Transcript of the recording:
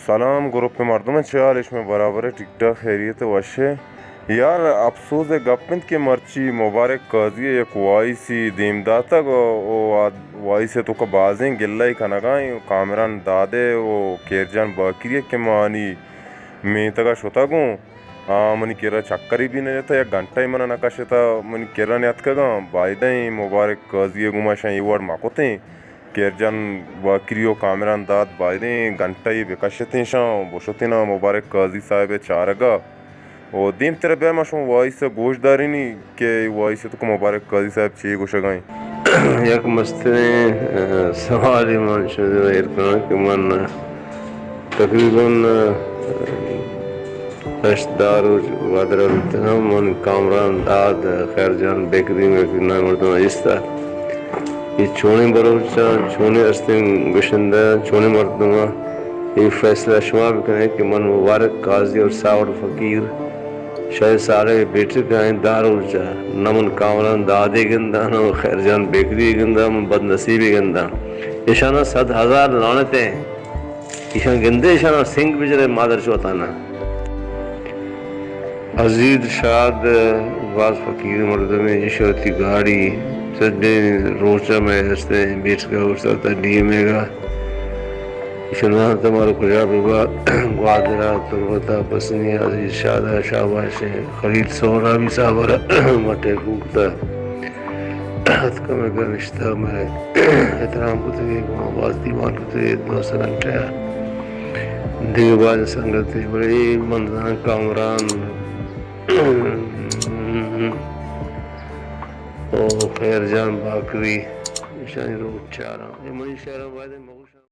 سلام گروپ ءِ مردماں، چے حال اِش؟ شمئے برابر اِنت، ٹھیک ٹھاک، خیریت اِنت، وش اِنت؟ یار، اپسوز ءِ گپ اِنت کہ مرچی مبارک قاضی ءَ یک وائسے دیم داتگ ءُ، ءُ آ وائس ءِ توکا بازیں گلہ ئے کنگ ءَ اِنت کامران داد ءَ ءُ خیر جان باقری ءَ کہ من آہانی میتگ ءَ شتگ اوں۔ آ منی کرا چکرے بی نہ جتہ، یک گھنٹہ ئے من ءَ نہ کشتہ، منی کرا نیاتکگ اَنت۔ بایدیں مبارک قاضی ءِ گوما اشاں اے وڑ مہ کتیں۔ خیر جان باقری ءُ کامران داد بایدیں گھنٹہ ئے بہ کشتیں اشاں، بشتیں نا مبارک قاضی صاحب ءِ چارگ ءَ۔ ءُ دیمتر ءَ بیا ما شما وائس ءَ گوش دارینی کہ اے وائس ءِ توکا مبارک قاضی صاحب چے گوشگ ءَ اِنت۔ یک مستریں، ءَ، سوالے من شمئے دیما ایر کناں کہ من تقریباً، ءَ، ہشت دہ روچ گوادر ءَ بوتگاں، من کامران داد، خیر جان بیکری، بیکری نام مردم دیستہ۔ اے چونیں بلوچاں، چونیں ہستیں گشندہ، چونیں مردماں اے فیصلہ شما بکنے کہ من مبارک قاضی اور ساوڑ فقیر شاہ ساڑے بیٹک آئیں دہ روچ ءَ، نہ من کامران دادے گنداں، نہ من خیر جان بیکری گنداں، من بدنصیبی گنداں۔ ایشاناں صد ہزار لعنت ایں۔ ایشاں گندے، ایشاناں سنگ بجرے مادر چوتانا۔ عزیز شاد باز فقیر مردمے، ایشی وتی گاڑی سجیں روچ ءَ مئے ہستیں بیٹک ءَ اوشتاتہ ڈی ایم اے گا۔ ایشاں نہ زانت مارا کجا ببا، گوادر ءَ، تربت ءَ، پسنی ءَ، عزیز شاد ءَ، شاباش ایں۔ خلیل سہرابی صاحب ءَ را مٹے کوپتہ۔ اتکہ مئے گا نشتہ، مئے احترام کتگے، گوں باز دیوان کتگے، دو سے گھنٹہ ءَ۔ دگہ باز سنگتے، بلے اے من زاناں کامران ءُ خیر جان باقری، ایشانی روچ چاراں۔ اے منی شعراں بایدیں